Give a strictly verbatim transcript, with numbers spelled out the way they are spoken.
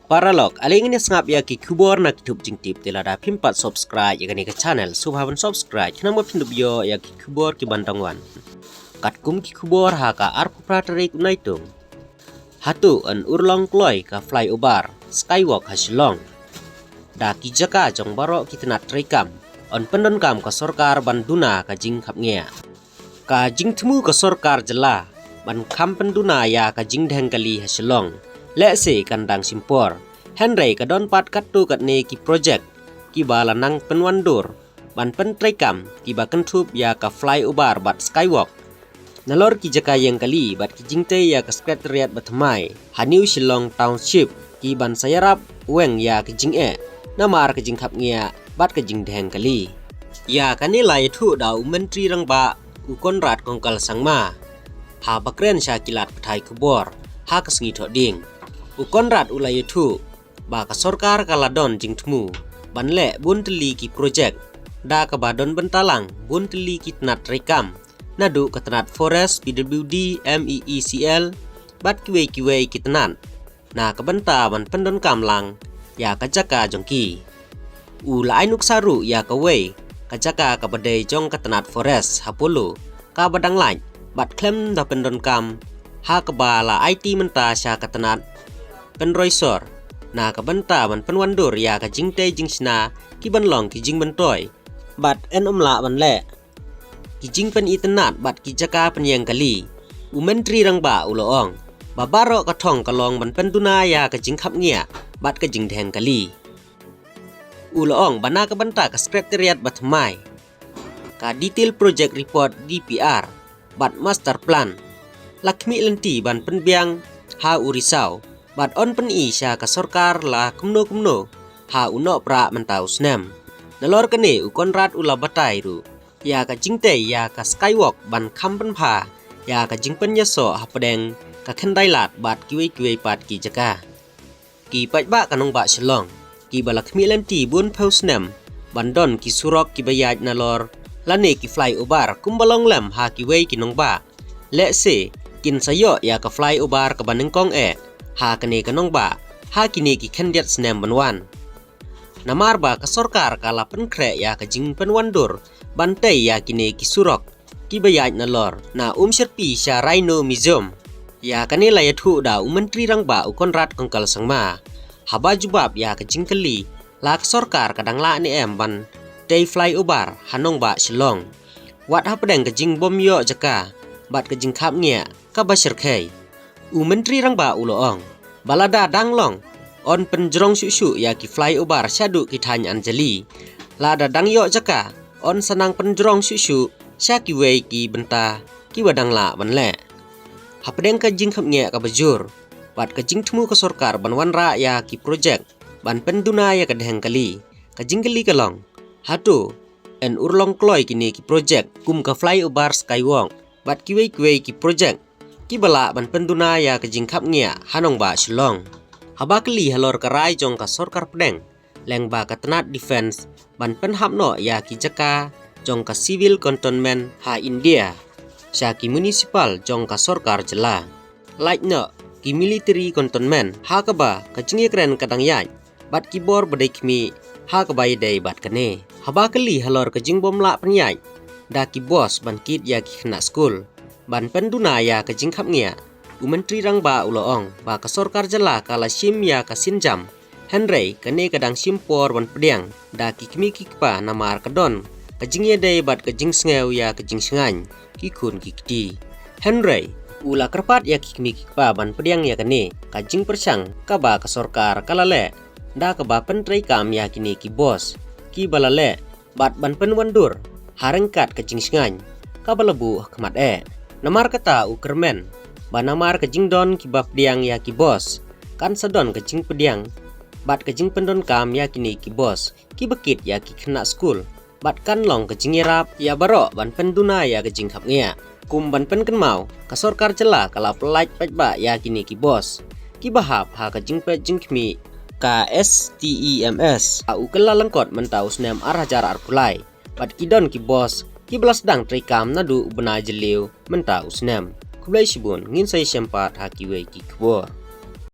Paralok, ale ngin ïa sngap ïa ki khubor na ki thup jingtip, te lada phim pat subscribe ïa kane ka channel, sngewbha ban subscribe khnang ba phin dup ïoh ïa ki khubor ki ban dang wan. Katkum ki khubor ha ka arphew phra tarik u Naitung. Hato yn urlong kloi ka flyover skywalk ha Shillong? Da ki jaka jong baroh ki tnat treikam yn pyndonkam ka sorkar ban duna ka jingkhapngiah. Ka jingthmu ka sorkar jylla ban kham pynduna ïa ka jingdheng kali ha Shillong lehse kan dang shim por, hynrei ka don pat katto katne ki projek kiba la nang pynwandur ban pyntreikam kiba kynthup ïa ka flyover bad skywalk. Nalor ki jaka ïeng kali bad ki jingtei ïa ka Secretariat bathymmai ha New Shillong Township, ki ban sa ïarap weng ïa ka jingeh namar ka jingkhapngiah bad ka jingdheng kali. Ïa kane la ïathuh da u Myntri Rangbah u Conrad Kongkal Sangma haba kren sha ki lad pathai khubor ha ka sngi Thohdieng. U Conrad u la ïathuh ba ka sorkar ka la don jingthmu ban leh bun tylli ki projek, da kaba don bynta lang bun tylli ki tnat treikam, naduh ka tnat Forest, P W D, M E E C L bad kiwei kiwei ki tnat, na ka bynta ban pyndonkam lang ïa ka jaka jong ki. U la ai nuksa ruh ïa kawei ka jaka kaba dei jong ka tnat Forest ha Polo, kaba dang lait bad khlem da pyndonkam, ha kaba la aiti mynta sha ka tnat Pynroisor na ka bynta ban pynwandur ïa ka jingtei jingshna ki ban long ki jingmyntoi bad yn ym lah ban leh ki jingpynitynnad bad ki jaka pynïeng kali. U Myntri Rangbah u la ong ba baroh ka thong ka long ban pynduna ïa ka jingkhapngiah bad ka jingdheng kali. U la ong ba na ka bynta ka Secretariat bathymmai, ka Detail Project Report, D P R, bad Master Plan la khmih lynti ban pynbiang ha u risaw bad yn pyni sha ka sorkar la kumno kumno ha u Nohprah mynta u snem. Nalor kane u Conrad u la batai ruh ïa ka jingtei ïa ka skywalk ban kham pynbha ïa ka jingpynïasoh hapdeng ka Khyndai Lad bad kiwei kiwei pat ki jaka. Ki paidbah ka nongbah Shillong kiba la khmih lynti bun phew snem ban don ki surok kiba ïaid nalor lane ki flyover kumba long lem ha kiwei ki nongbah, lehse kin sa ïoh ïa ka flyover kaba nyngkong eh ha kane ka nongbah ha kine ki khyndiat snem ban wan. Namar ba ka sorkar ka la pynkhreh ïa ka jingpynwandur ban tei ïa kine ki surok kiba ïaid nalor na Umshyrpi sha Rhino Museum. Ïa kane la ïathuh da u Myntri Rangbah u Conrad Kongkal Sangma haba jubab ïa ka jingkylli la ka sorkar ka dang lah ne em ban tei flyover ha nongbah Shillong, wat hapdeng ka jingbym ïoh jaka bad ka jingkhapngiah kaba shyrkhei. U Myntri Rangbah u la ong ba lada dang long, yn pynjrong shuh shuh ïa ki flyover shaduh ki thaiñ Anjali. Lada dang ïoh jaka, yn sa nang pynjrong shuh shuh sha kiwei ki bynta kiba dang lah ban leh. Hapdeng ka jingkhapngiah kaba jur bad ka jingthmu ka sorkar ban wanrah ïa ki projek ban pynduna ïa ka dheng kali, ka jingkylli ka long, hato yn urlong kloi kine ki projek kum ka flyover skywalk bad kiwei kiwei ki projek kiba lah ban pynduna ïa ka jingkhapngiah ha nongbah Shillong? Haba kylli halor ka rai jong ka sorkar pdeng lyngba ka tnat Defence ban pynhap noh ïa ki jaka jong ka civil cantonment ha India sha ki municipal jong ka sorkar jylla, lait noh ki military cantonment ha kaba ka jingïakren ka dang ïaid bad ki bor ba dei khmih ha kaba ïadei bad kane. Haba kylli halor ka jingbym lah pynïaid da ki bos ban kit ïa ki khynnah skul ban pynduna ïa ka jingkhapngiah, u Myntri Rangbah u la ong ba ka sorkar jylla ka la shim ïa ka sienjam, hynrei kane ka dang shim por ban pdiang da ki kmie ki kpa namar ka don ka jingïadei bad ka jingsngew ïa ka jingshngaiñ ki khun ki kti. Hynrei u la kyrpad ïa ki kmie ki kpa ban pdiang ïa kane ka jingpyrshang kaba ka sorkar ka la leh da kaba pyntreikam ïa kine ki bos kiba la leh bad ban pynwandur ha ryngkat ka jingshngaiñ kaba la buh ha khmat eh. Namar kata u kyrmen ba namar ka jingdon kiba pdiang ïa ki bos, kan sa don ka jingpdiang bad ka jingpyndonkam ïa kine ki bos kiba kit ïa ki khynnah skul bad kan long ka jingïarap ïa baroh ban pynduna ïa ka jingkhapngiah. Kum ban pynkynmaw, ka sorkar jylla ka la pyllait paidbah ïa kine ki bos kiba hap ha ka jingpeit jingkhmih ka STEMS ha u Kyllalyngkot mynta u snem ar hajar arphew lai bad ki don ki bos kiba la sdang treikam naduh u bnai Jylliew mynta u snem. Khublei shibun, ngin sa ïashem pat ha kiwei ki khubor.